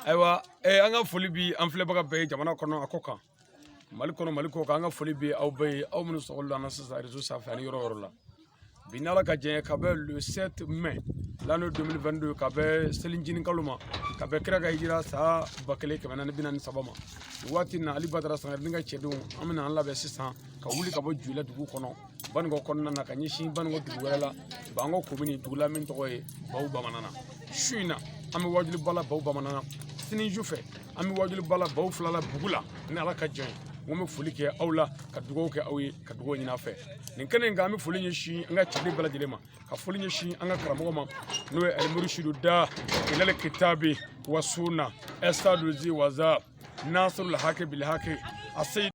Ayiwa, an ka foli bi an filɛbaga bɛɛ ye jamana kɔnɔ, a kɔ kan, Mali kɔnɔ, Mali kɔ kan. An ka foli bi aw bɛɛ ye, aw minnu sɔgɔli an na sisan réseau sanfɛ ani yɔrɔ yɔrɔ la. Bi, n'Ala ka jɛn, ka bɛn le 7 mai l'année 2022, ka bɛn selincinin kalo ma, ka bɛn kira ka hijira san 1443 ma, nin waati in na, Ali Badara Sangare ni ka cɛdenw, an bɛna an labɛn sisan ka wuli ka bɔ Jula dugu kɔnɔ, Banikɔ kɔnɔna na, ka ɲɛsin Banikɔ dugu wɛrɛ la, Bankɔ komini dugu la min tɔgɔ ye Baw Bamanan na. Su in na, an bɛ wajuliba la Baw Bamanan na. Sini su fɛ, an bɛ wajuliba la Baw fila la bugu la, ni Ala ka jɛn ye. N ko n bɛ foli kɛ aw la, ka dugawu kɛ aw ye, ka dugawu ɲini aw fɛ nin kɛnɛ in kan. An bɛ foli ɲɛsin an ka cɛden bɛɛ lajɛlen ma, ka foli ɲɛsin an ka karamɔgɔ ma, n'o ye Alimurisidu da ilal kitabi wa sunna estaduzi waza nasirul haki bil haki asayid.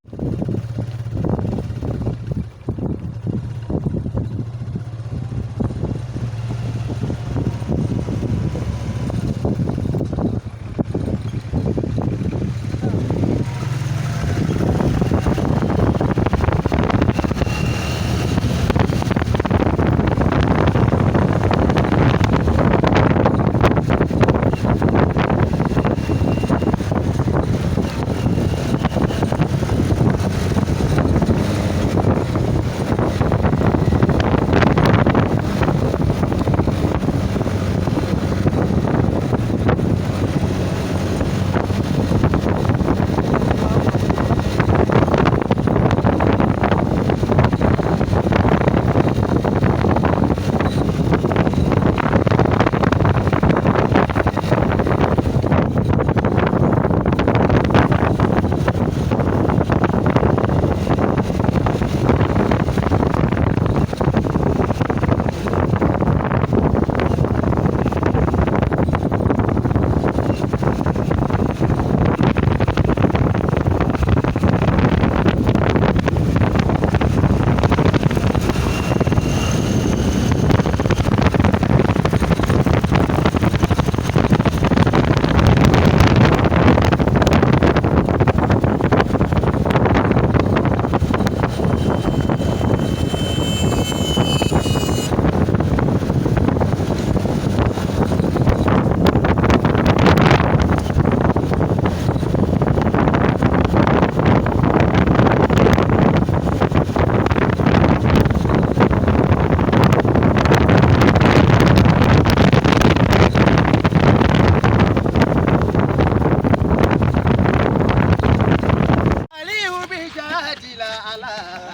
Aliyu bɛ jadi la ala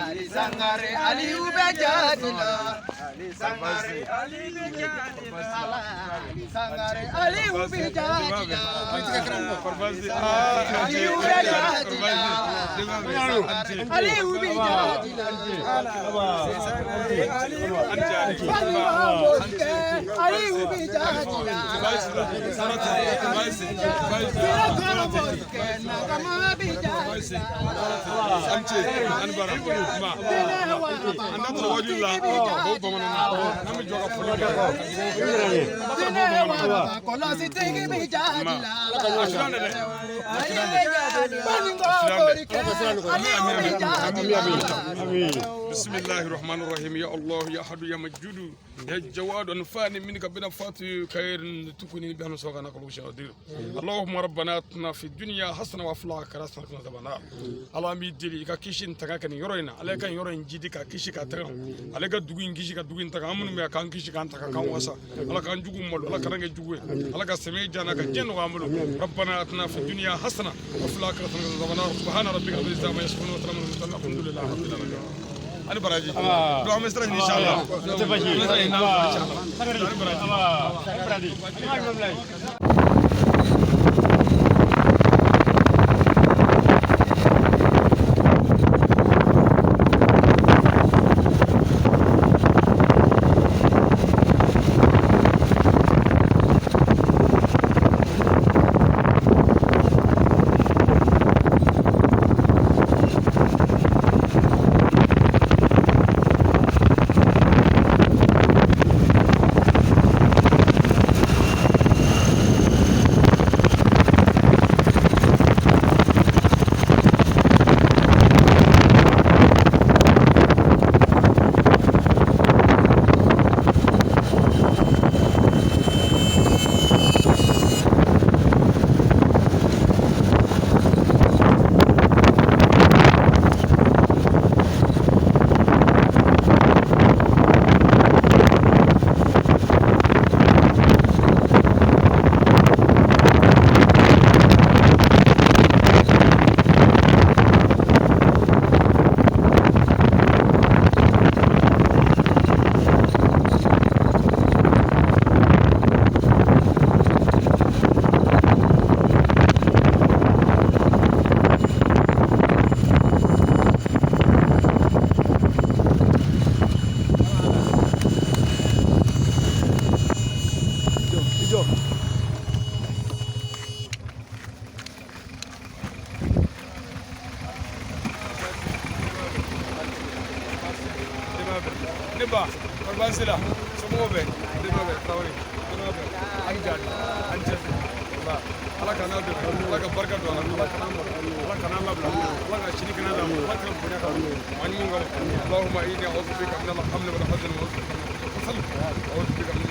Ali Sangare, Aliyu bɛ jadi la Ali Sangare, Aliyu bɛ jadi la ala Ali Sangare, Aliyu bɛ jadi la Aliyu bɛ jadi la Aliyu bɛ jadi la Aliyu bɛ jadi la Sirakɔrɔ morikɛ nakama bɛ jadi la An da waju la Baw Bamanan na, n'an bɛ jɔ ka foli kɛ. Kɔlɔsitigi bɛ jadi la Aliyu bɛ jadi la. بسم الله الرحمن الرحيم، يا الله يا أحد يا مجود يا جواد، أنفاني منك بنا فاتي خير تكوني بها نسوغنا قلوب شهادير. اللهم ربنا اتنا في الدنيا حسنه وفي الاخره حسنه وقنا عذاب النار. Ala b'i deli i ka kisi in tanga ka nin yɔrɔ in na. Ala ka nin yɔrɔ in jidi ka kisi ka tanga. Ale ka dugu in kisi ka dugu in tanga. An minnu bɛ yan, k'an kisi k'an tanga k'an wasa. Ala k'an jugu malo, Ala kana kɛ jugu ye. Ala ka sɛmɛ jana ka diɲɛ nɔgɔya an bolo. ربنا اتنا في الدنيا حسنه وفي الاخره حسنه وقنا عذاب النار. سبحان ربك رب العزه عما يصفون وسلام على المرسلين، الحمد لله رب العالمين. Ani baraji donc an bɛ sira ɲini inshallah. Tɛ baasi ye. An bɛ sira ɲini inshallah. Ani baraji. Baraji. Ba kɔri baasi la somɔgɔw bɛ denba bɛ Tarawele denba bɛ an jaabi an cɛsiri ba Ala ka n'a dɛmɛ Ala ka barika don a la Ala kana malo Ala kana labila Ala ka sini kɛnɛ d'a ma Ala ka bonya k'a ma maa ɲuman kama Allahumma inni a'udhu bika min al-hamli wal hazn wa a'udhu bika min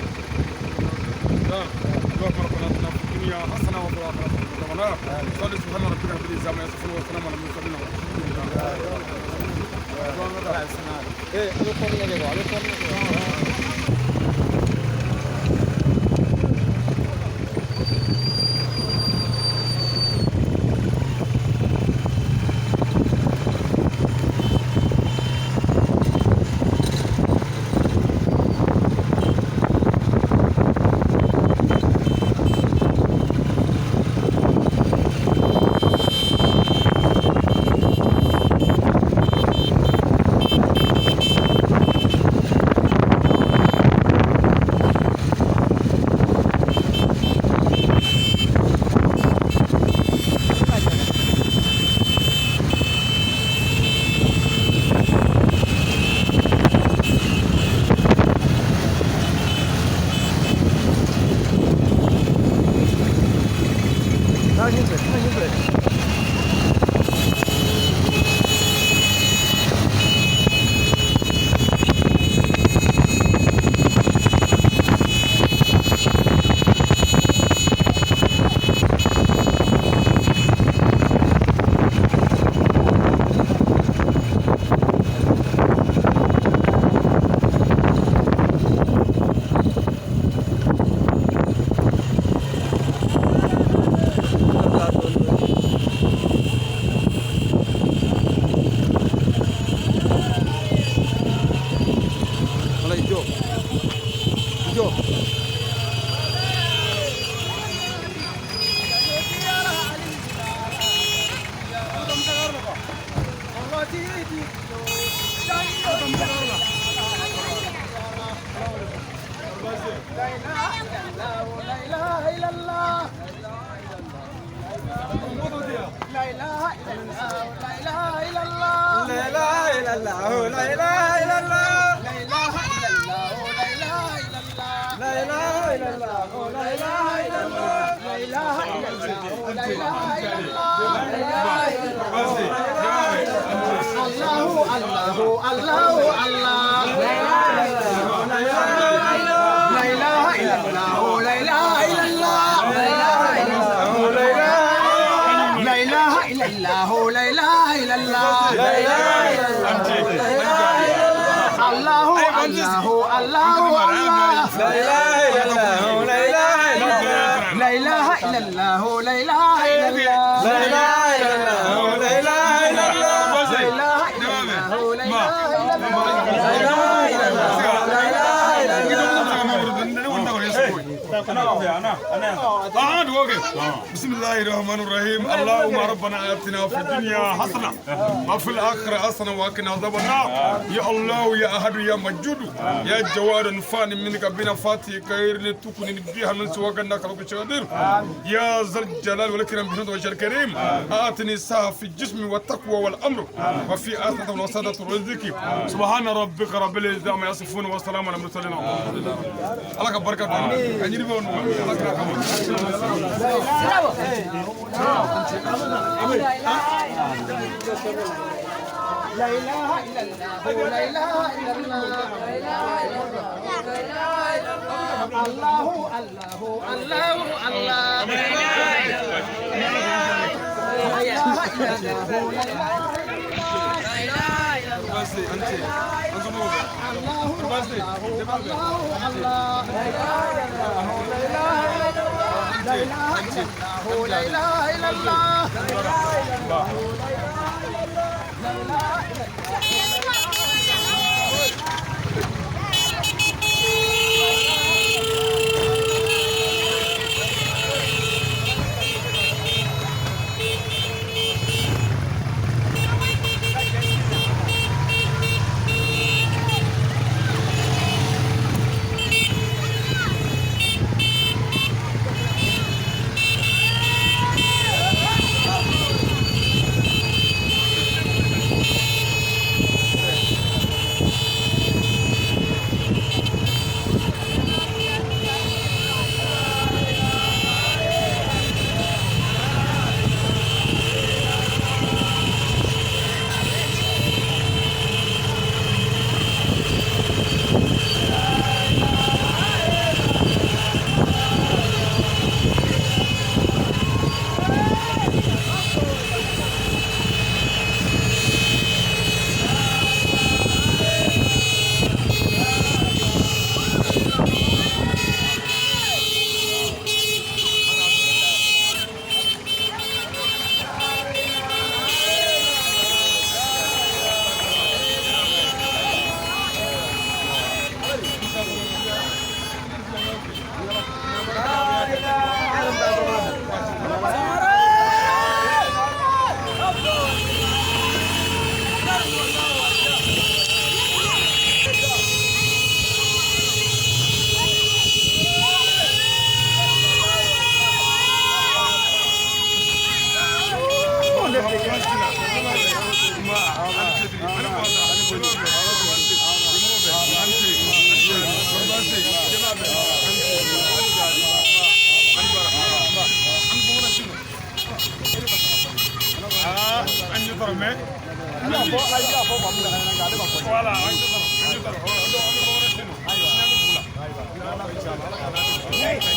اللهم ربنا اتنا في الدنيا حسنه وفي الاخره حسنه وقنا عذاب النار سبحان ربك رب العزه عما يصفون وسلام على المرسلين والحمد لله. بسم الله الرحمن الرحيم. اللهم ربنا آتنا في الدنيا حسنة وفي الآخرة حسنة وقنا عذاب النار. يا الله يا أحد يا مجود يا جواد فاني منك بنا فاتي خير لتكون بها من سواك انك قدير. يا ذا الجلال والإكرام بحمد وجه الكريم. آتني الساعة في الجسم والتقوى والأمر وفي آسنة وسادة الرزق. سبحان ربك رب العزة عما يصفون وسلام على المرسلين والحمد لله. الله كبرك لا إله إلا الله لا إله إلا الله لا إله إلا الله الله الله الله الله لا إله إلا الله لا إله إلا الله الله الله الله لا إله إلا الله لا إله إلا الله لا إله إلا الله. Hein? Voilà, an tɛ an bɛ bamanan sen don sini an bɛ dugu la. Hey!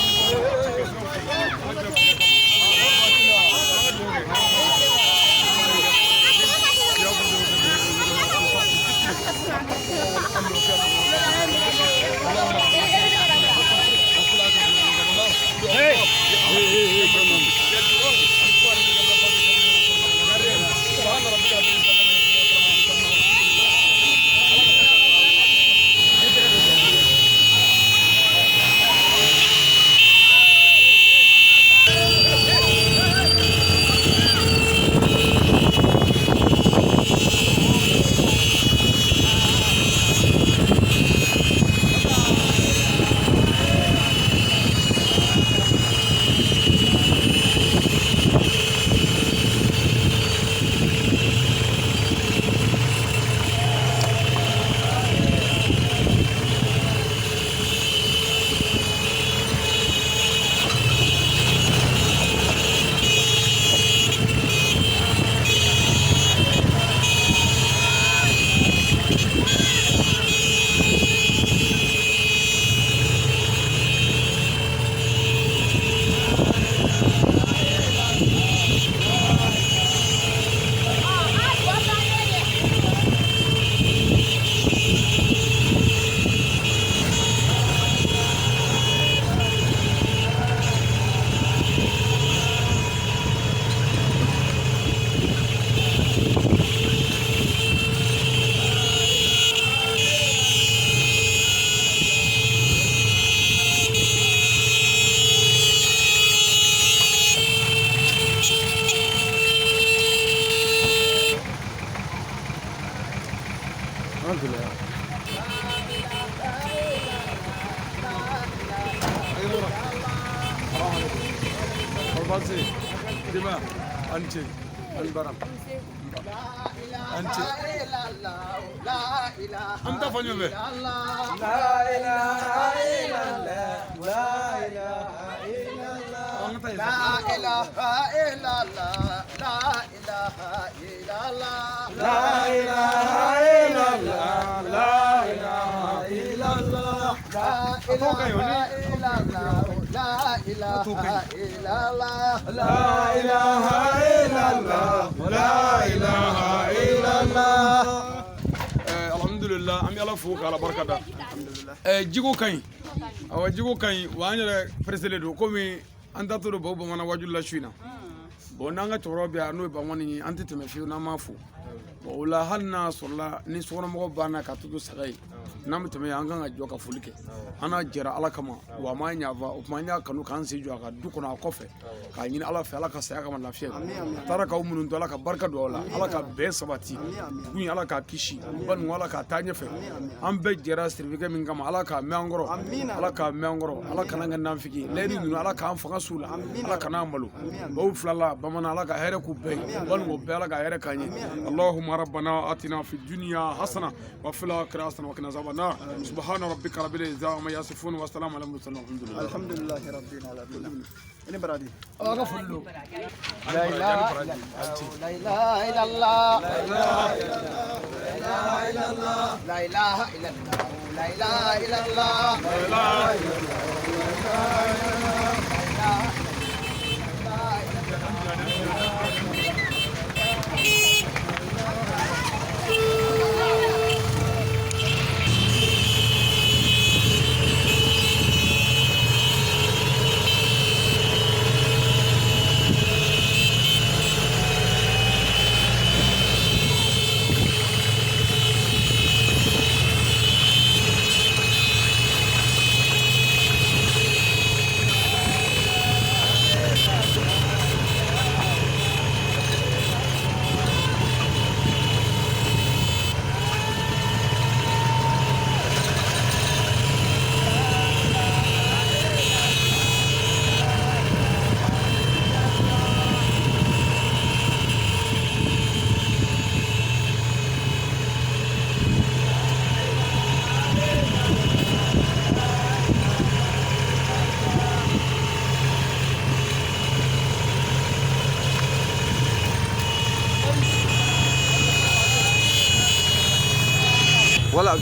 Alhamdulillah, an bɛ Ala fo k'Ala barika da. Jiko ka ɲi, awɔ jiko ka ɲi, wa an yɛrɛ pressélen don komi an taatɔ don Baw Bamanan wajulu la su in na. Bon n'an ka cɛkɔrɔba bɛ yan n'o ye Bamani ye, an tɛ tɛmɛ fiyewu n'an m'a fo. Bon o la hali n'a sɔrɔla ni sokɔnɔmɔgɔw banna ka to saga ye, n'an bɛ tɛmɛ yan an kan ka jɔ ka foli kɛ. An n'a jɛra Ala kama, wa a m'an yafa, o tuma an y'a kanu k'an sen jɔ a ka du kɔnɔ a kɔfɛ k'a ɲini Ala fɛ Ala ka saya kama lafiya ye. A taara k'aw minnu to Ala ka barika don aw la, Ala ka bɛn sabati, dugu in Ala k'a kisi, baninko Ala k'a taa ɲɛfɛ. An bɛɛ jɛra sirifikɛ min kama Ala k'a mɛn an kɔrɔ, Ala k'a mɛn an kɔrɔ, Ala kana kɛ nafigi ye. Lɛri ninnu Ala k'an fanga s'u la, Ala kana an malo. Baw filala bamanan Ala ka hɛrɛ k'u bɛɛ ye, baninko bɛɛ Ala ka hɛrɛ k'an ye. Allahumma rabbana atina fi dunya hasana wa fil akhirati hasana wa qina azaban nar. Subhana rabbika rabbil izzati amma yasifun wa salamun alal mursalin walhamdulillah. Alhamdulillahi rabbil alamin. Ini berarti. Ala ka foli don. La ilaha illallah. La ilaha illallah. La ilaha illallah. La ilaha illallah. Voilà.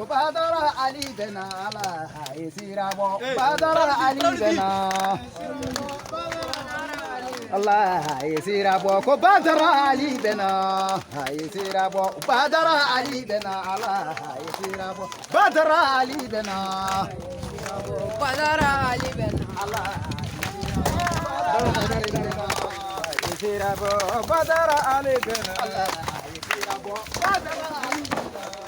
Badara Ali Benala, Sirabo, Badara Ali Bena, Allah, Sirabo, Badara Ali Bena, Sirabo, Badara Ali Bena, Allah, Sirabo, Badara Ali Bena, Badara Ali Bena, Allah, Sirabo, Badara Ali Bena, Allah, Sirabo, Badara Ali Bena.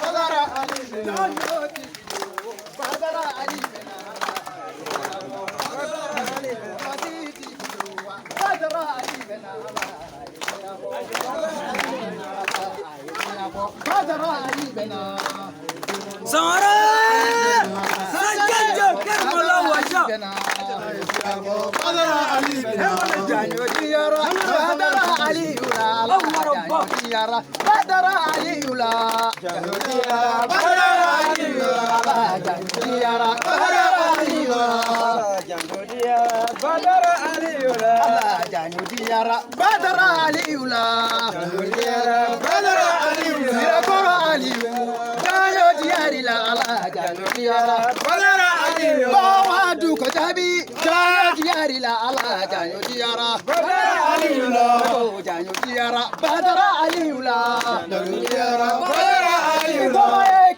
Badara Ali Janyo Badara Ali Badara Ali Badara Ali Sangare Sanjanja Kermola Waja Badara Ali Janyo Diyara Badara Ali Ula Badara Ali Ula Janyo Diyara Badara Ali Ula Janyo Diyara Badara Ali Ula Janyo Diyara Badara Ali Ula Janyo Diyara Badara Ali Ula Janyo Diyara Badara Ali Ula Sirakoro Ali Janyo Diyari la Janyo Diyara Badara Ali Ula Bawadu Kajabi Janyo Diyari la Janyo Diyara Badara Ali Ula Janyo Diyara Badara Ali Ula Janyo Diyara Badara Ali Ula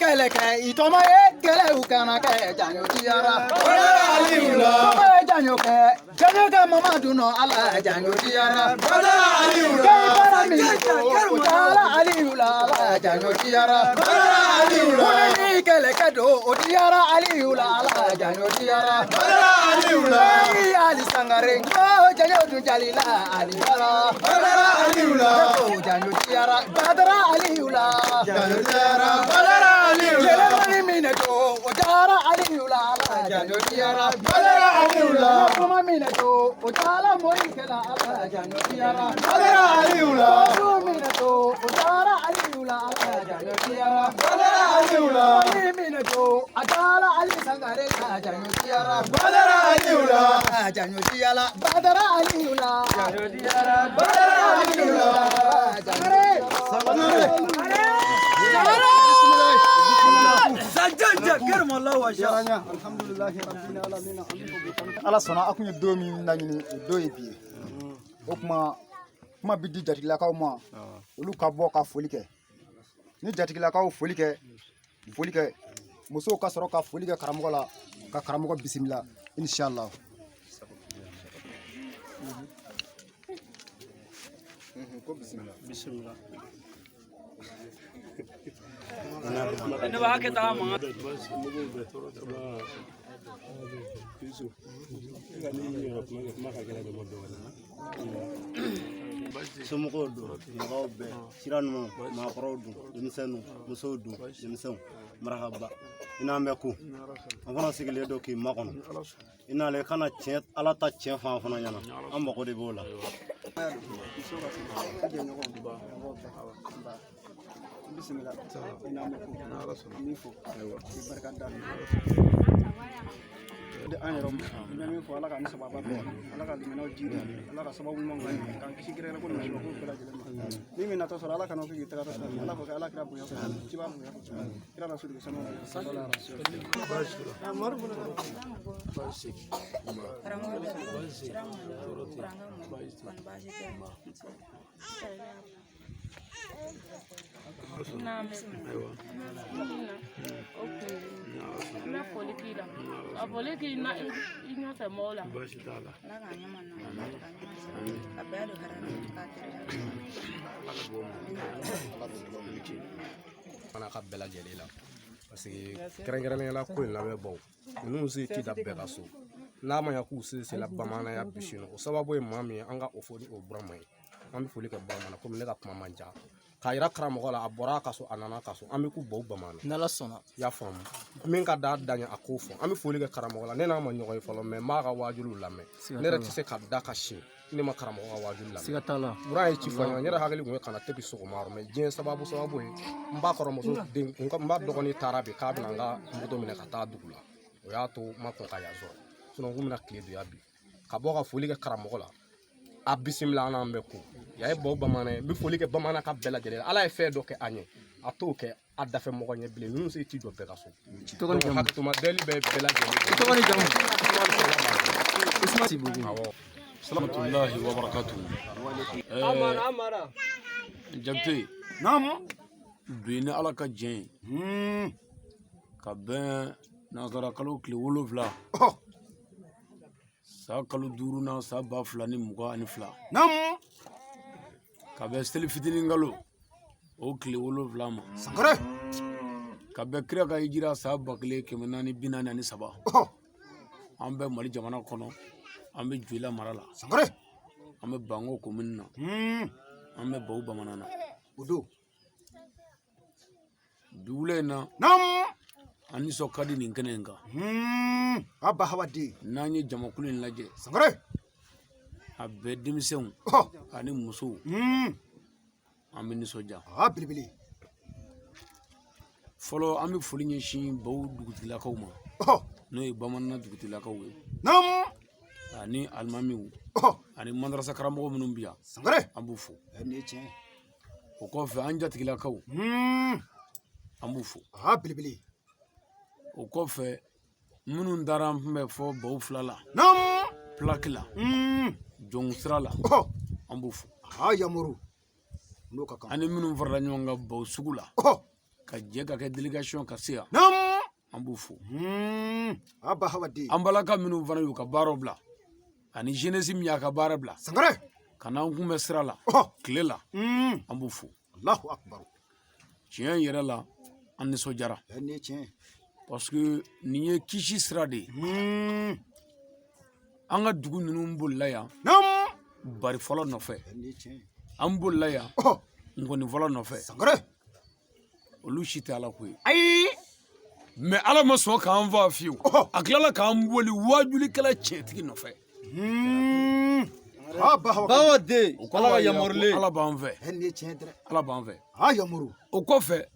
Kɛlɛ kɛ i tɔmɔ ye kɛlɛw kana kɛ janyo diyara Badara Ali Ula tɔmɔ ye janyo kɛ janyo kɛ Mamadu nɔ Ala janyo diyara Badara Ali Ula kɛ baara min o taara Ali Ula Ala janyo diyara Badara Ali Ula ko ni kɛlɛ kɛ don o diyara Ali Ula Ala janyo diyara Badara Ali Ula ee Ali Sangare ko janyo dun jalila Ali Bala Badara Ali Ula ko janyo diyara Badara Ali Ula janyo diyara Badara Ali Ula Kɛlɛmani minɛ to o diyara Ali Ula Ala janyo diyara Badara Ali Ula kuma minɛ to o diyara morikɛla Ala janyo diyara Badara Ali Ula du minɛ to o diyara Ali Ula Ala janyo diyara Badara Ali Ula mali minɛ to a diyara Ali Sangare la janyo diyara Badara Ali Ula janyo diyara Badara Ali Ula janyo diyara Badara Ali Ula Sangare Sanjanja Kermola Waja Alhamdulillah rabbil alamin. Ala sɔnna a kun ye don min laɲini o don ye bi ye. O kuma kuma bi di jatigilakaw ma olu ka bɔ ka foli kɛ. Ni jatigilakaw foli kɛ musow ka sɔrɔ ka foli kɛ karamɔgɔ la ka karamɔgɔ bisimila inshallah. Ko bisimila. Bisimila. Ne b'a kɛ taa ma. Somɔgɔw don, mɔgɔw bɛɛ, sira ninnu, maakɔrɔw don, denmisɛnninw, musow don, denmisɛnw, marahaba. I n'an bɛ ko, an fana sigilen don k'i makɔnɔ. I n'ale kana tiɲɛ, Ala ta tiɲɛ fɔ an fana ɲɛna, an mago de b'o la. Bismillah. Ina mako. Min fo. I barika da. De an yɛrɛ ma. N bɛ min fɔ Ala k'an ni sababa bɛn. Ala ka limanaw jiidi. Ala ka sababu ɲuman k'an ye. K'an kisi gɛrɛgɛrɛ ko ni masiba ko bɛɛ lajɛlen ma. Min bɛ natɔ sɔrɔ Ala kana o kɛ k'i tɛgɛ sɔrɔ. Ala k'o kɛ Ala kira bonya kosɔn. Ciba bonya kosɔn. Kira rasulu sanu sallallahu alaihi wasallam. N bɛ foli k'i la ka foli k'i na i ɲɛfɛ mɔgɔw la. Baasi t'a la. Ala k'an ɲɛma na ka ɲuman sɔrɔ ka bɛɛ don hɛrɛ la k'a kɛrɛ. Fana ka bɛɛ lajɛlen la parce que kɛrɛnkɛrɛnnenya la ko in lamɛnbaw ninnu se ti da bɛɛ ka so n'a ma ɲɛ k'u se sela bamananya bisi o sababu ye maa min ye an ka o fɔ ni o burama ye an bɛ foli kɛ burama na komi ne ka kuma man ca k'a yira karamɔgɔ la a bɔra a ka so a nana ka so an bɛ k'u baw bamanan N'Ala sɔnna. I y'a faamu min ka d'a da ɲɛ a k'o fɔ an bɛ foli kɛ karamɔgɔ la ne n'a ma ɲɔgɔn ye fɔlɔ mɛ n b'a ka waajuliw lamɛn ne yɛrɛ tɛ se ka da ka sin ne ma karamɔgɔ ka waajuli lamɛn. Siga t'a la. Buran ye ci fɔ n ɲɛna n yɛrɛ hakili kun ye kana tebi sɔgɔma mɛ diɲɛ sababu ye n b'a kɔrɔmuso den n b'a dɔgɔnin taara bi k'a bɛna n ka moto minɛ ka taa dugu la o y'a to n ma kɔn ka yan sɔrɔ sinɔn n kun bɛna tile don ya bi ka bɔ ka foli kɛ karamɔgɔ la a bisimila an n'an bɛ ko yan ye baw bamanan ye n bɛ foli kɛ bamanan ka bɛɛ lajɛlen Ala ye fɛn dɔ kɛ an ye a t'o kɛ a dafɛ mɔgɔ ɲɛ bilen ninnu se t'i jɔ bɛɛ ka so. Tɔgɔ ni jamu. Hakɛtuma deli bɛ bɛɛ lajɛlen. I tɔgɔ ni jamu. Usman Sibugu. Awɔ. Salamatullahi wa barakatuhu. Jakite. Naamu. Bi ni Ala ka jɛn ye. Ka bɛn nansara kalo tile 7. San kalo 5 na san 2022. Naamu. Ka bɛn seli fitinin kalo o tile 7 ma. Sankare. Ka bɛn kira ka hijira san 1443. An bɛ Mali jamana kɔnɔ, an bɛ Joyila mara la. Sangare. An bɛ Banko komini na. An bɛ Baw bamanan na. O don. Bi wula in na. Naamu. An nisɔn ka di nin kɛnɛ in kan. Aba hawaden. N'an ye jamakulu in lajɛ. Sangare. A bɛɛ denmisɛnw. Ani musow. An bɛ nisɔndiya. A belebele. Fɔlɔ an bɛ foli ɲɛsin Baw dugutigilakaw ma. N'o ye Bamanan dugutigilakaw ye. Naamu. Ani alimamiw. Ani madarasa karamɔgɔ minnu bɛ yan. Sangare. An b'u fo. Nin ye tiɲɛ. O kɔfɛ an jatigilakaw. An b'u fo. A belebele. O kɔfɛ minnu taara an kunbɛn fɔ Baw fila la. Naamu. Pilaki la. Jɔnw sira la. An b'u fo. A yamuru. N'o ka kan. Ani minnu farala ɲɔgɔn kan Baw sugu la. Ka jɛ ka kɛ délégation ka se yan. Naamu. An b'u fo. Aba hawaden. An balaka minnu fana y'u ka baaraw bila. Ani jeunesse min y'a ka baara bila. Sangare. Ka n'an kunbɛn sira la. Tile la. An b'u fo. Allahu akbar. Tiɲɛ yɛrɛ la an nisɔndiyara. Nin ye tiɲɛ. Parce que nin ye kisi sira de ye. An ka dugu ninnu bolila yan. Naamu. Bari fɔlɔ nɔfɛ. Nin ye tiɲɛ. An bolila yan. Nkɔni fɔlɔ nɔfɛ. Sangare. Olu si tɛ Ala ko ye. Ayi. Mais Ala ma sɔn k'an fa fiyewu. A tilala k'an boli waajulikɛla tiɲɛtigi nɔfɛ. Bawa den. Ala ka yamarulen. Ala b'an fɛ. Nin ye tiɲɛ dɛ. Ala b'an fɛ. A yamaru. O kɔfɛ.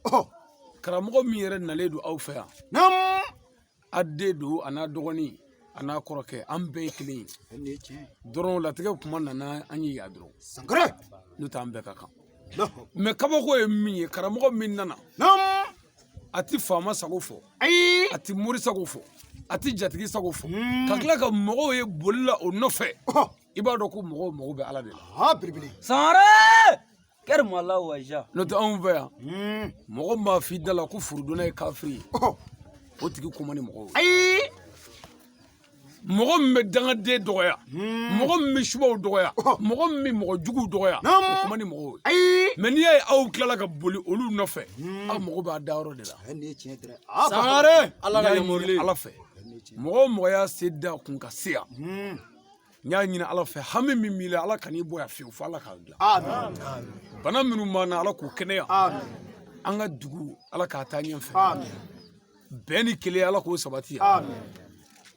Karamɔgɔ min yɛrɛ nalen don aw fɛ yan. Naamu. A den don a n'a dɔgɔnin a n'a kɔrɔkɛ an bɛɛ ye kelen ye. Nin ye tiɲɛ. Dɔrɔn latigɛ kuma nana an ye yan dɔrɔn. Sangare. N'o tɛ an bɛɛ ka kan. Mais kabako ye min ye karamɔgɔ min nana. Naamu. A ti faama sago fɔ. Ayi. A ti mori sago fɔ. A ti jatigi sago fɔ. Ka tila ka mɔgɔw ye boli la o nɔfɛ. I b'a dɔn ko mɔgɔw mago bɛ Ala de la. A belebele. Sangare. Kɛrɛmala waja. N'o tɛ anw fɛ yan. Mɔgɔ min b'a f'i da la ko furudonna ye kafiri ye. O tigi ko man di mɔgɔw ye. Ayi. Mɔgɔ min bɛ dangaden dɔgɔya. Mɔgɔ min bɛ subaw dɔgɔya. Mɔgɔ min bɛ mɔgɔ juguw dɔgɔya. O ko man di mɔgɔw ye. Ayi. Mais n'i y'a ye aw tilala ka boli olu nɔfɛ. Aw mago b'a dayɔrɔ de la. Nin ye tiɲɛ dɛ. Sangare. Ala ka yamarulen. Ala fɛ. Mɔgɔ o mɔgɔ y'a se da kun ka se yan. N y'a ɲini Ala fɛ hami min b'i la Ala kan'i bɔ yan fiyewu fo Ala k'a dilan. Amin. Bana minnu b'an na Ala k'u kɛnɛya. Amin. An ka dugu Ala k'a taa ɲɛfɛ. Amin. Bɛn ni kelenya Ala k'o sabati. Amin.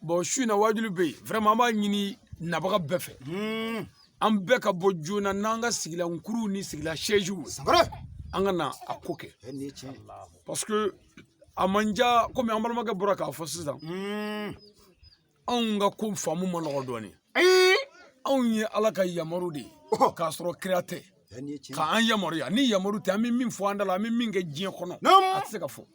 Bon su in na waajuli bɛ yen vraiment an b'a ɲini nabaga bɛɛ fɛ. An bɛɛ ka bɔ joona n'an ka sigilankuruw ni sigilan chaise ye. Sangare. An ka na a ko kɛ. Nin ye tiɲɛ. Parce que a man diya komi an balimakɛ bɔra k'a fɔ sisan. Anw ka ko faamu ma nɔgɔ dɔɔnin. Ayi. Anw ye Ala ka yamaru de ye. K'a sɔrɔ kira tɛ. Nin ye tiɲɛ. K'an yamaruya ni yamaru tɛ an bɛ min fɔ an da la an bɛ min kɛ diɲɛ kɔnɔ. Naamu. A tɛ se ka fɔ.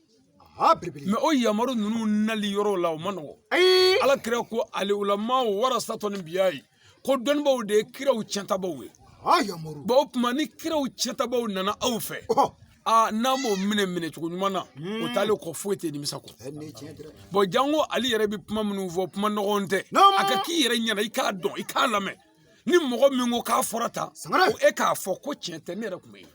A belebele. Mais o yamaru ninnu nali yɔrɔ la o ma nɔgɔ. Ayi. Ala kira ko ale ulama warasatɔ ni biya ye ko dɔnnibaw de ye kiraw tiɲɛtabaw ye. A yamaru. Bon o tuma ni kiraw tiɲɛtabaw nana aw fɛ. Aa n'an m'o minɛ cogo ɲuman na o taalen kɔ foyi tɛ nimisa kɔ. Nin ye tiɲɛ dɛ. Bon janko ale yɛrɛ bɛ kuma minnu fɔ kuma nɔgɔn tɛ. A ka k'i yɛrɛ ɲɛna i k'a dɔn i k'a lamɛn ni mɔgɔ min ko k'a fɔra tan. Sangare. Ko e k'a fɔ ko tiɲɛ tɛ ne yɛrɛ tun bɛ yen.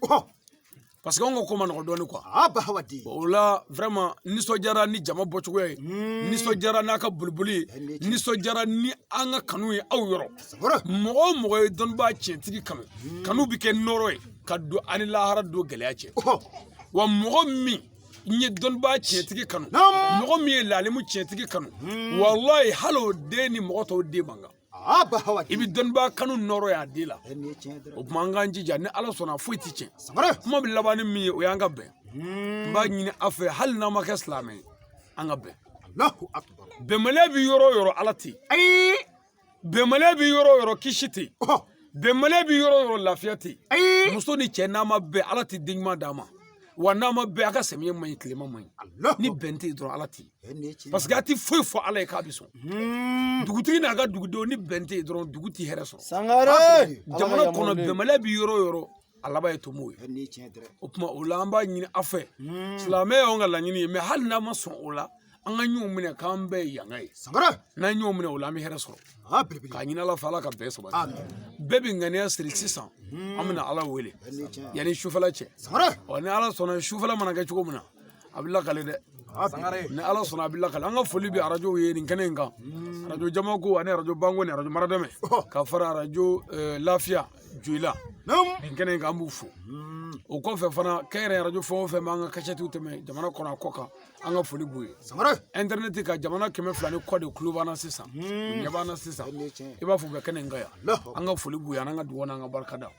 Parce que anw ka ko ma nɔgɔ dɔɔnin quoi. A ba hawaden. O la vraiment nisɔndiyara ni jama bɔcogoya ye. Nisɔndiyara n'a ka boliboli ye. Nisɔndiyara ni an ka kanu ye aw yɔrɔ. Sangare. Mɔgɔ o mɔgɔ ye dɔnnibaa tiɲɛtigi kanu. Kanu bɛ kɛ nɔrɔ ye ka don ani lahara don gɛlɛya cɛ. Wa mɔgɔ min ye dɔnnibaa tiɲɛtigi kanu. Mɔgɔ min ye lalimu tiɲɛtigi kanu. Walayi hali o den ni mɔgɔ tɔw den man kan. A ba hawaden. I bɛ dɔnnibaa kanu nɔrɔ y'a den la. Nin ye tiɲɛ dɛ. O tuma an k'an jija ni Ala sɔnna foyi ti tiɲɛ. Sangare. Kuma bɛ laban ni min ye o y'an ka bɛn. N b'a ɲini aw fɛ hali n'an ma kɛ silamɛ ye an ka bɛn. Allahu akbar. Bɛnbaliya bɛ yɔrɔ o yɔrɔ Ala tɛ yen. Ayi. Bɛnbaliya bɛ yɔrɔ o yɔrɔ kisi tɛ yen. Bɛnbaliya bɛ yɔrɔ o yɔrɔ lafiya tɛ yen. Ayi. Muso ni cɛ n'a ma bɛn Ala tɛ den ɲuman d'a ma. Wa n'a ma bɛn a ka sɛmiyɛ man ɲi tilema man ɲi. Ni bɛn tɛ yen dɔrɔn Ala tɛ yen. Parce que a tɛ foyi fɔ Ala ye k'a bɛ sɔn. Dugutigi n'a ka dugudenw ni bɛn tɛ yen dɔrɔn dugu tɛ hɛrɛ sɔrɔ. Sangare. Jamana kɔnɔ bɛnbaliya bɛ yɔrɔ o yɔrɔ a laban ye tomo ye. Nin ye tiɲɛ dɛ. O tuma o la an b'a ɲini aw fɛ. Silamɛya y'anw ka laɲini ye mais hali n'an ma sɔn o la an ka ɲɔgɔn minɛ k'an bɛɛ ye yanga ye. Sangare. N'an ye ɲɔgɔn minɛ o la an bɛ hɛrɛ sɔrɔ. A belebele. K'a ɲini Ala fɛ Ala ka bɛn sabati. Amin. Bɛɛ bɛ ŋaniya siri sisan an bɛna Ala wele. Nin ye tiɲɛ. Yanni sufɛla cɛ. Sangare. Ɔ ni Ala sɔnna sufɛla mana kɛ cogo min na A bɛ lakale dɛ. Ni Ala sɔnna a bɛ lakale. An ka foli bɛ arajow ye nin kɛnɛ in kan. Arajo Jamako ani arajo Bango ni arajo Maradɛmɛ ka fara arajo Lafiya Joyila. Nin kɛnɛ in kan an b'u fo. O kɔfɛ fana kɛnyɛrɛ arajo fɛn o fɛn b'an ka kasɛtiw tɛmɛ jamana kɔnɔ a kɔ kan, an ka foli b'u ye. Internet kan jamana 200 ni kɔ de tulo b'an na sisan, u ɲɛ b'an na sisan, i b'a fɔ u bɛ kɛnɛ in kan yan. An ka foli b'u ye an'an ka dugawu n'an ka barikada.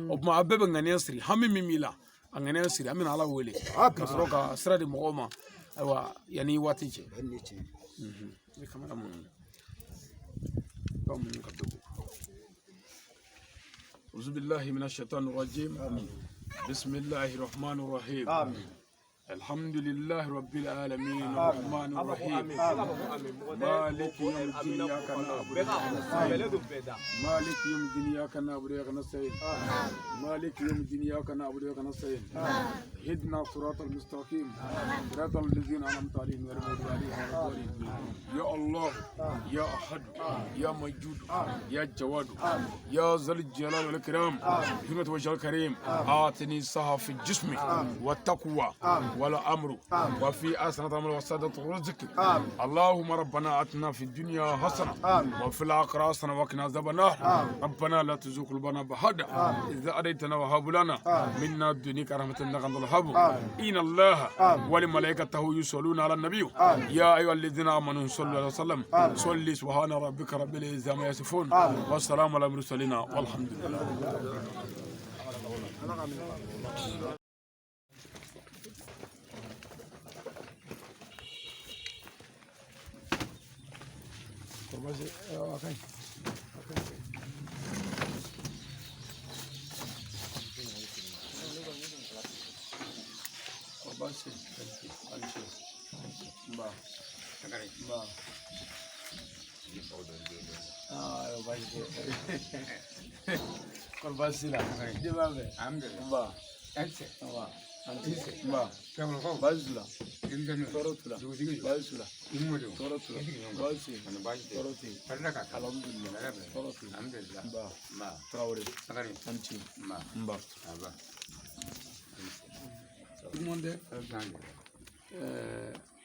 O tuma a bɛɛ bɛ ŋaniya siri, hami min b'i la a ŋaniya siri, an bɛna Ala wele ka sɔrɔ ka sira di mɔgɔw ma. Ayiwa, yanni waati cɛ. I kamera mun ba mun ka dogo. أعوذ بالله من الشيطان الرجيم. بسم الله الرحمن الرحيم. الحمد لله رب العالمين الرحمن الرحيم مالك يوم الدين إياك نعبد وإياك نستعين مالك يوم الدين إياك نعبد وإياك نستعين مالك يوم الدين إياك نعبد وإياك نستعين اهدنا الصراط المستقيم صراط الذين أنعمت عليهم غير المغضوب عليهم ولا الضالين. يا الله يا أحد يا موجود يا جواد يا ذا الجلال والإكرام بحرمة وجه الكريم أعطني صحة في الجسم والتقوى ولا أمر وفي أسنة الأمر وسادة الرزق. اللهم ربنا آتنا في الدنيا حسنة وفي الآخرة حسنة وقنا عذاب النار. ربنا لا تزغ قلوبنا بعد إذ هديتنا وهب لنا من لدنك رحمة إنك أنت الوهاب. إن الله وملائكته يصلون على النبي يا أيها الذين آمنوا صلوا عليه وسلم. صلي سبحان ربك رب العزة عما يصفون والسلام على المرسلين والحمد لله.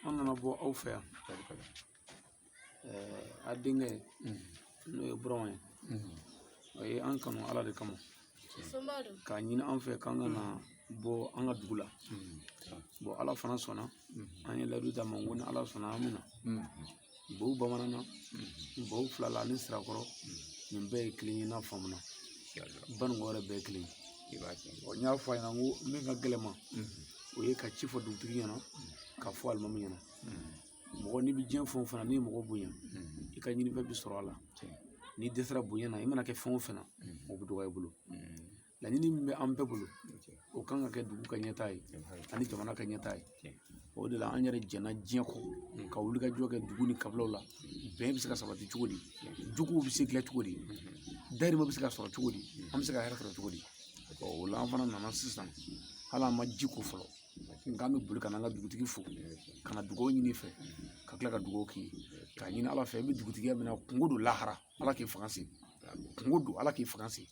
An nana bɔ aw fɛ yan, a denkɛ n'o ye Burama ye, o ye an kanu Ala de kama k'a ɲini an fɛ k'an ka na bɔ an ka dugu la. Bon, Ala fana sɔnna, an ye layidu d'a ma ko ni Ala sɔnna an bɛ na. Bow bamanan na, bow fila la ani Sirakɔrɔ, nin bɛɛ ye kelen ye n'a faamuna. Banikɔ yɛrɛ bɛɛ ye kelen ye. N y'a fɔ a ɲɛna n ko min ka gɛlɛn ma, o ye ka ci fɔ dugutigi ɲɛna, ka fɔ alimami ɲɛna. Mɔgɔ n'i bɛ diɲɛ fɛn o fɛn na, n'i ye mɔgɔ bonya, i ka ɲinifɛn bɛ sɔrɔ a la. N'i dɛsɛra bonya na, i mana kɛ fɛn o fɛn na, o bɛ dɔgɔya i bolo. Laɲini min bɛ an bɛɛ bolo, o kan ka kɛ dugu ka ɲɛtaa ye ani jamana ka ɲɛtaa ye. O de la an yɛrɛ jɛnna diɲɛ kɔ ka wuli ka jɔ kɛ dugu ni kabilaw la. Bɛn bɛ se ka sabati cogo di, juguw bɛ se dilan cogo di, dahirimɛ bɛ se ka sɔrɔ cogo di, an bɛ se ka hɛrɛ sɔrɔ cogo di. O la an fana nana sisan, hali an ma ji ko fɔlɔ, nka an bɛ boli ka na an ka dugutigi fo, ka na dugawu ɲini fɛ, ka tila ka dugawu k'i ye, k'a ɲini Ala fɛ. I bɛ dugutigiya min na, kungo don lahara, Ala k'i fanga se. Kungo don, Ala k'i fanga se.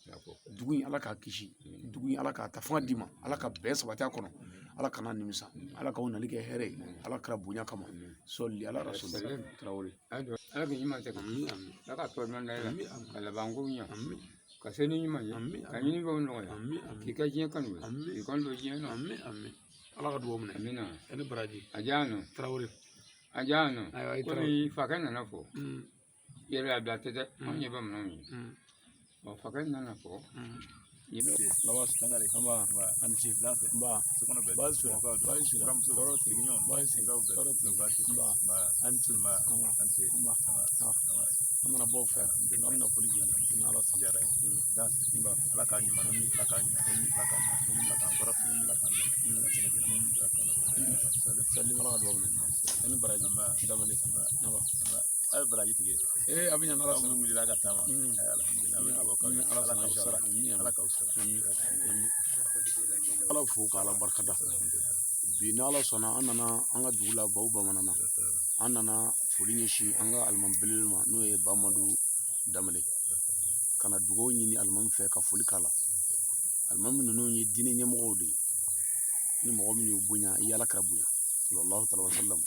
Dugu in Ala k'a kisi, dugu in Ala k'a ta fanga d'i ma, Ala ka bɛn sabati a kɔnɔ, Ala kana nimisa, Ala k'aw nali kɛ hɛrɛ ye, Ala kɛra bonya kama. Sɔli ala rasul. Tarawele. Ala k'i ɲuman tɛ, Ala ka tɔ ɲuman da i la, ka labanko ɲɛ, ka se ni ɲuman ye, ka ɲini fɛnw nɔgɔya, k'i ka diɲɛ kanu, k'i kanu don diɲɛ na. Ala ka dugawu minɛ. Amina. E ni baraji. A diyara nɔ. Tarawele. A diyara nɔ. Ayiwa, i Komi fakɛ nana fɔ. Yɛrɛ a bila tɛ dɛ, anw ye bamananw ye. Ɔ fakɛ nana fɔ. An nana bɔ fɛ, an bɛna foli k'i la ni Ala sɔnna. Ala k'a ɲuman, Ala k'a ɲuman, Ala k'a ɲuman, Ala k'an kɔrɔ, Ala k'an ɲɛ, Ala k'an ɲɛ, Ala k'an ɲɛ. Sali, Ala ka dugawu minɛ. E ni baraji. Dabali. Naba. A ye baraji tigɛ. Ee, a bɛ ɲɛ n'Ala Aw sɔnna. minnu wulila ka taama. Alhamdulilayi. Ala Ala k'aw sara. Ala k'aw sara. Ala fo k'Ala barikada. Bi n'Ala sɔnna, an nana an ka dugu la Baw bamanan na. An nana foli ɲɛsin an ka alimami belebele ma, n'o ye Bamadu Danbele, ka na dugawu ɲini alimami fɛ ka foli k'a la. Alimami ninnu ye diinɛ ɲɛmɔgɔw de ye. Ni mɔgɔ min y'u bonya, i ye Ala kira bonya. Sallallahu alaihi wasallam.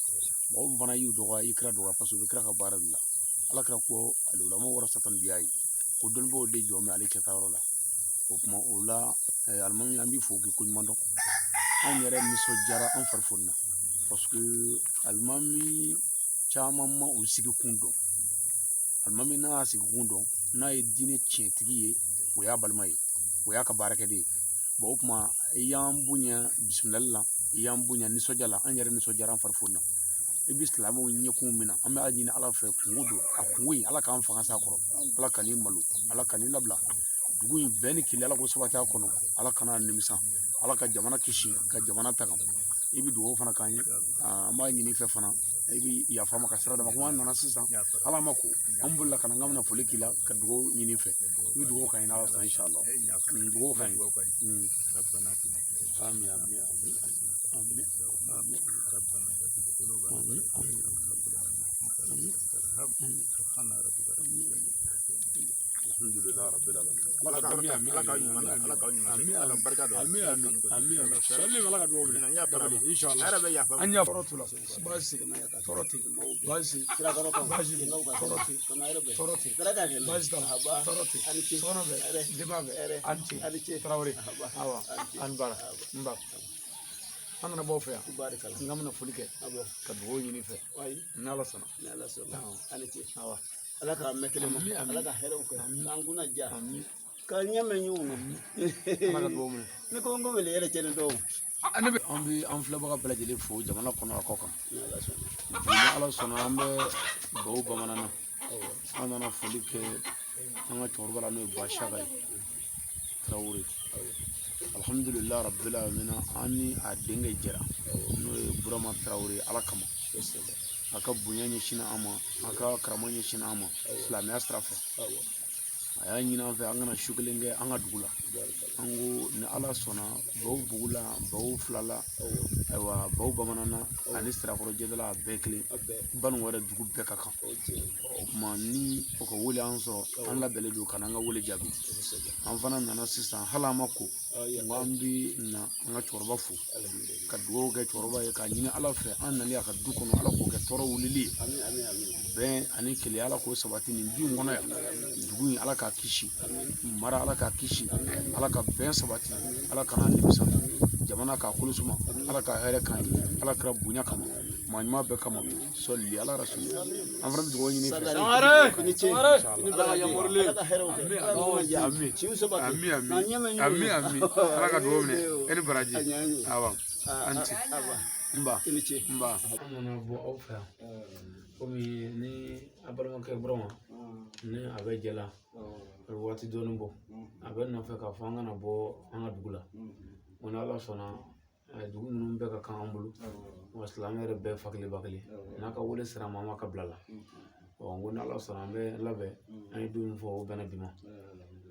Mɔgɔ min fana y'u dɔgɔya, i kira dɔgɔya, parce que u bɛ kira ka baara de la. Ala kira ko alulama warasatan biya ye ko dɔnnibaaw de jɔ bɛ ale cɛtayɔrɔ la. O tuma o la, alimami, an b'i fo k'i koɲuman dɔn. Anw yɛrɛ nisɔndiyara an fari fonina, parce que alimami caman ma u sigi kun dɔn. Alimami n'a y'a sigi kun dɔn, n'a ye diinɛ tiɲɛtigi ye, o y'a balima ye, o y'a ka baarakɛden ye. Bon, o tuma i y'an bonya bisimilali la, i y'an bonya nisɔndiya la, an yɛrɛ nisɔndiyara an fari fonina. I bɛ silamɛw ɲɛkun min na, an bɛ a ɲini Ala fɛ, kungo don, a kungo in, Ala k'an fanga s'a kɔrɔ, Ala ka n'i malo, Ala ka n'i labila dugu in bɛɛ ni kili, Ala k'o sabati a kɔnɔ, Ala kana nimisa, Ala ka jamana kisi, ka jamana taga. I bɛ dugawu fana k'an ye, an b'a ɲini i fɛ fana, i bɛ yafa ma ka sira d'a ma. Komi an nana sisan, Ala ma ko an bolila ka na, n k'an bɛna foli k'i la ka dugawu ɲini i fɛ. I bɛ dugawu k'an ye n'Ala sɔnna, inshallah. Dugawu k'an ye. Amin, amin, amin, amin, amin, amin, amin, amin. Alhamdulillah rabbil alamin. Ala ka amin, ala ka ɲuman, ala ka ɲuman, amin, ala barika don, amin, amin, amin, amin. Salli ala ka dugawu minɛ inshallah. An y'a tɔɔrɔ t'u la, baasi tɔɔrɔ tɛ, baasi baasi tɔɔrɔ tɛ, tɔɔrɔ tɛ, baasi t'a la, tɔɔrɔ tɛ, sɔgɔma bɛ, denba bɛ, an ce Tarawele, awa an bara n ba, an nana bɔ aw fɛ yan, n k'an bɛna foli kɛ ka dugawu ɲini i fɛ n'Ala sɔnna. Awa. Ala k'an mɛn kelen ma, Ala ka hɛrɛw kɛ, k'an kunna diya, k'an ɲɛ mɛn ɲɔgɔn na. Ala ka dugawu minɛ. Ne ko n ko wele yɛrɛ cɛnni dɔw. Ne bɛ an bɛ an filɛbaga bɛɛ lajɛlen fo jamana kɔnɔ a kɔ kan. Bi ni Ala sɔnna, an bɛ Bawo bamanan na. An nana foli kɛ an ka cɛkɔrɔba la, n'o ye Basiaka ye Tarawele. Alhamdulilah rabbil alamin, an ni a denkɛ jɛra, n'o ye Burama Tarawele, Ala kama. A ka bonya ɲɛsinna an ma, a ka karama ɲɛsinna an ma silamɛya sira fɛ. A y'a ɲini an fɛ an kana su kelen kɛ an ka dugu la. An ko ni Ala sɔnna, Bawo bugu la, Bawo fila la, ayiwa Bawo bamanan na ani Sirakɔrɔ jɛdala, a bɛɛ kelen, Banunkɔ yɛrɛ dugu bɛɛ ka kan. O tuma ni o ka wele an sɔrɔ, an labɛnnen don ka n'an ka wele jaabi. An fana nana sisan, hali an ma ko, n ko an bi na an ka cɛkɔrɔba fo ka dugawu kɛ cɛkɔrɔba ye, k'a ɲini Ala fɛ an nali a ka du kɔnɔ, Ala k'o kɛ tɔɔrɔ wulili ye, bɛn ani kelenya, Ala k'o sabati nin du in kɔnɔ yan. Dugu in, Ala k'a kisi mara, Ala k'a kisi, Ala ka bɛn sabati, Ala kana nimisa, jamana k'a kolo suma, Ala ka hɛrɛ k'an ye, Ala kɛra bonya kama, maa ɲuman bɛɛ kama, sɔli ala rasul. An fana bɛ dugawu ɲini i fɛ. Amin, amin, amin, amin. Ala ka dugawu minɛ, e ni baraji. Awa, an ci, nba, nba. An nana bɔ aw fɛ yan komi ni a balimakɛ Burama ni a bɛ jɛ la, a bɛ waati dɔɔni bɔ, a bɛ nɔfɛ k'a fɔ an kana bɔ an ka dugu la. Ko ni Ala sɔnna, dugu ninnu bɛɛ ka kan an bolo, wa silamɛ yɛrɛ bɛɛ fa kelen ba kelen, n'a ka wele sera ma, an b'a ka bila la. Ɔ, n ko ni Ala sɔnna, an bɛ labɛn. An ye don min fɔ, o bɛnna bi ma.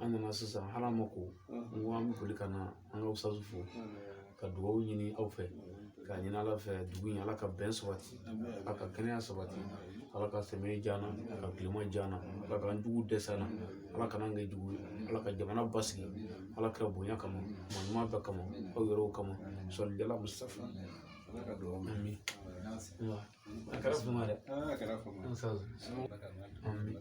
An nana sisan, hali an ma ko, n ko an bɛ boli ka na an ka usazu fo ka dugawu ɲini aw fɛ, k'a ɲini Ala fɛ dugu in, Ala ka bɛn sabati, Ala ka kɛnɛya sabati, Ala ka sɛmɛ diya an na, ka tilema diya an na, Ala k'an jugu dɛsɛ an na, Ala kana an kɛ jugu ye, Ala ka jamana basigi, Ala kira bonya kama, maa ɲuman bɛɛ kama, aw yɛrɛw kama, sɔli ala Mustafa. Amin. A kɛra fama dɛ. Amin. Amin.